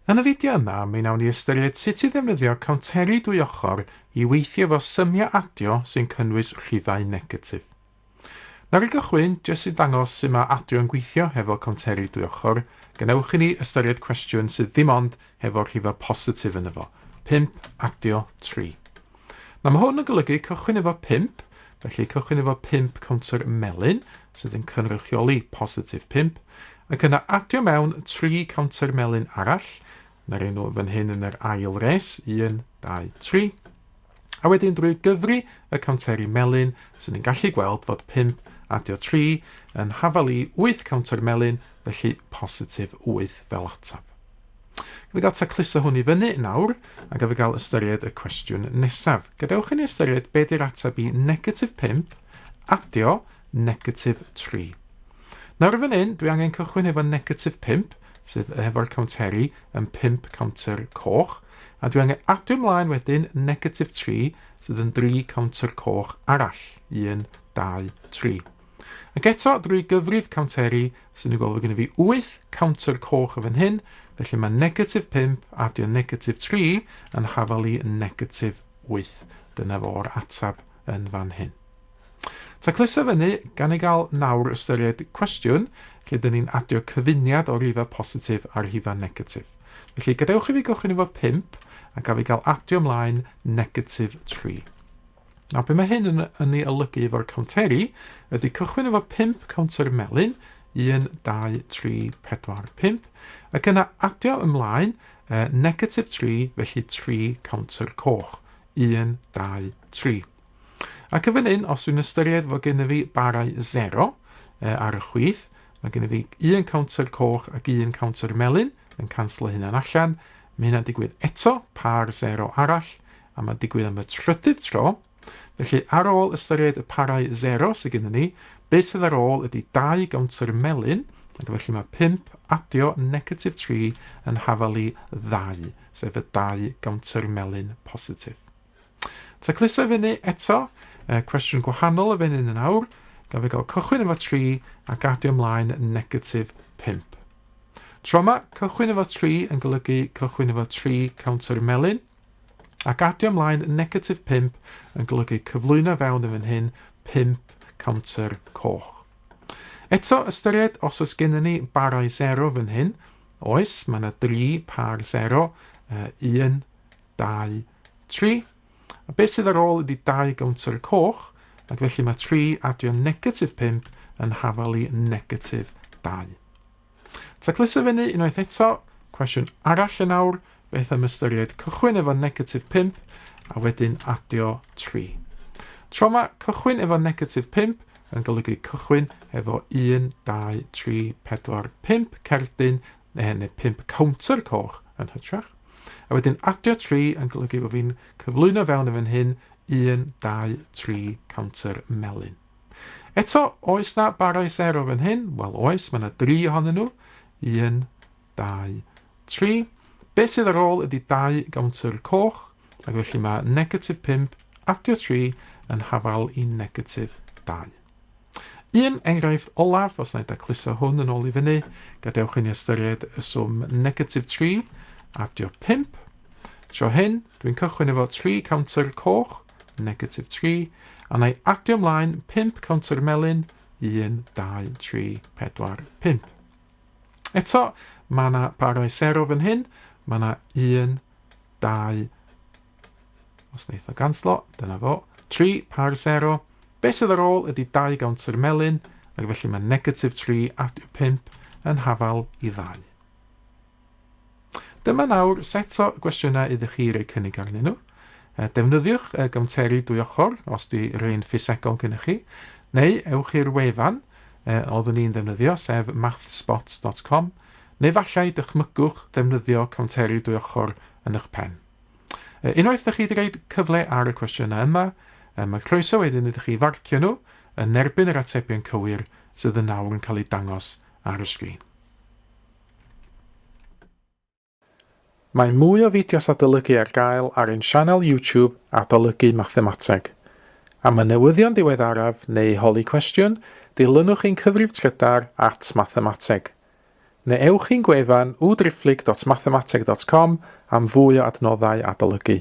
Yn y fideo yma, mi wnawn ni ystyried sut i ddefnyddio cownteri dwy ochr i weithio efo symiau adio sy'n cynnwys rhifau negatif. Nawr i gychwyn, jyst i dangos sut mae adio yn gweithio hefo cownteri dwy ochr, gwnewch i ni ystyried cwestiwn sydd ddim ond hefo rhifau positif yno fo, 5 adio 3. Nawr mae hwn yn golygu cychwyn efo 5, felly cychwyn efo 5 cownter melyn, sydd yn cynrychioli positif 5, ac yna adio mewn 3 cownter melyn arall, na'r enw fan hyn yn yr ail res, 1, 2, 3. A wedyn drwy gyfri y cownteri melyn, sy'n ni'n gallu gweld fod 5 adio 3 yn hafal i 8 cownter melyn, felly positif 8 fel ateb. Gaf i gael tacluso hwn i fyny nawr, a gaf i gael ystyried y cwestiwn nesaf. Gadewch i ni ystyried be di'r ateb i negatif 5 adio negatif 3. Nawr yn fan hyn, dwi angen cychwyn efo negatif 5, sydd efo'r cownteri yn 5 cownter coch, a dwi angen adio ymlaen wedyn negatif 3, sydd yn 3 cownter coch arall. 1, 2, 3. Ac eto, drwy gyfrif cownteri, sy'n ni'n gweld fod gennym fi 8 cownter coch yn fan hyn, felly mae negatif 5 adio negatif 3 yn hafal i negatif 8. Dyna fo'r ateb yn fan hyn. Tacluso fyny, gan ei gael nawr ystyried cwestiwn lle dyn ni'n adio cyfuniad o rifau positif a rhifau negatif. Felly gadewch i fi gychwyn efo 5 a gaf i gael adio ymlaen negatif 3. Nawr, be mae hyn yn, yn ei olygu efo'r cownteri ydy cychwyn efo 5 cownter melyn, 1, 2, 3, 4, 5, ac yna adio ymlaen eh, negatif 3, felly 3 cownter coch, 1, 2, 3. Ac yn fan hyn, os dwi'n ystyried fod gennym fi barau 0 eh, ar y chwith, mae gennym fi un cownter coch ac un cownter melyn yn canslo hynna'n allan. Mae hynna'n digwydd eto, par 0 arall, a mae'n digwydd am y trydydd tro. Felly ar ôl ystyried y parau 0 sydd gennym ni, beth sydd ar ôl ydy 2 gownter melyn, ac felly mae 5 adio negatif 3 yn hafal i 2, sef y 2 gownter melyn positif. Tacluso i fyny eto, e, cwestiwn gwahanol y fan hyn yn awr, gaf fi gael cychwyn efo 3 ac adio ymlaen negatif 5. Tro yma, cychwyn efo 3 yn golygu cychwyn efo 3 cownter melyn, Ac adio ymlaen negatif 5 yn golygu cyflwyno fewn yn fan hyn 5 cownter coch. Eto, ystyried os oes gennym ni barau 0 fan hyn, oes, mae yna 3 par 0, 1, 2, 3. A beth sydd ar ôl ydy 2 gownter coch, ac felly mae 3 adio negatif 5 yn hafal i negatif 2. Tacluso fyny unwaith eto, cwestiwn arall yn awr, beth am ystyried cychwyn efo negatif 5 a wedyn adio 3. Tro yma, cychwyn efo negatif 5 yn golygu cychwyn efo 1, 2, 3, 4, 5 cerdyn, neu, neu 5 cownter coch yn hytrach. A wedyn adio 3 yn golygu bod fi'n cyflwyno fewn yn fan hyn 1, 2, 3 cownter melyn. Eto, oes na barau sero fan hyn? Wel, oes, mae yna dri ohonyn nhw. Un, dau, tri. Beth sydd ar ôl ydy dau gownter coch, ac felly mae negatif 5 adio 3 yn hafal i negatif 2. Un enghraifft olaf, os na i dacluso hwn yn ôl i fyny, gadewch i ni ystyried y swm negatif 3 adio 5. Tro hyn, dwi'n cychwyn efo 3 cownter coch, negatif 3, a na i adio ymlaen 5 cownter melyn, 1, 2, 3, 4, 5. Eto, mae yna barau sero fan hyn, mae yna 1, 2, os wneith o ganslo, dyna fo, 3 par sero. Be sydd ar ôl ydy 2 gownter melyn, ac felly mae negatif 3 adio 5 yn hafal i 2. Dyma nawr set o gwestiynau iddo chi roi cynnig arnyn nhw. Defnyddiwch y gownteri dwy ochr os di rhain ffisegol gennych chi, neu ewch i'r wefan oeddwn i'n ddefnyddio, sef mathspots.com, neu fallai dychmygwch ddefnyddio cownteri dwy ochr yn eich pen. Unwaith ydych chi wedi rhoi cyfle ar y cwestiynau yma, mae croeso wedyn iddo chi farcio nhw yn erbyn yr atebion cywir sydd yn nawr yn cael eu dangos ar y sgrin. Mae mwy o fideos adolygu ar gael ar ein sianel YouTube Adolygu Mathemateg. Am y newyddion diweddaraf neu holi cwestiwn, dilynwch ein cyfrif trydar at Mathemateg. Neu ewch i'n gwefan www.mathemateg.com am fwy o adnoddau adolygu.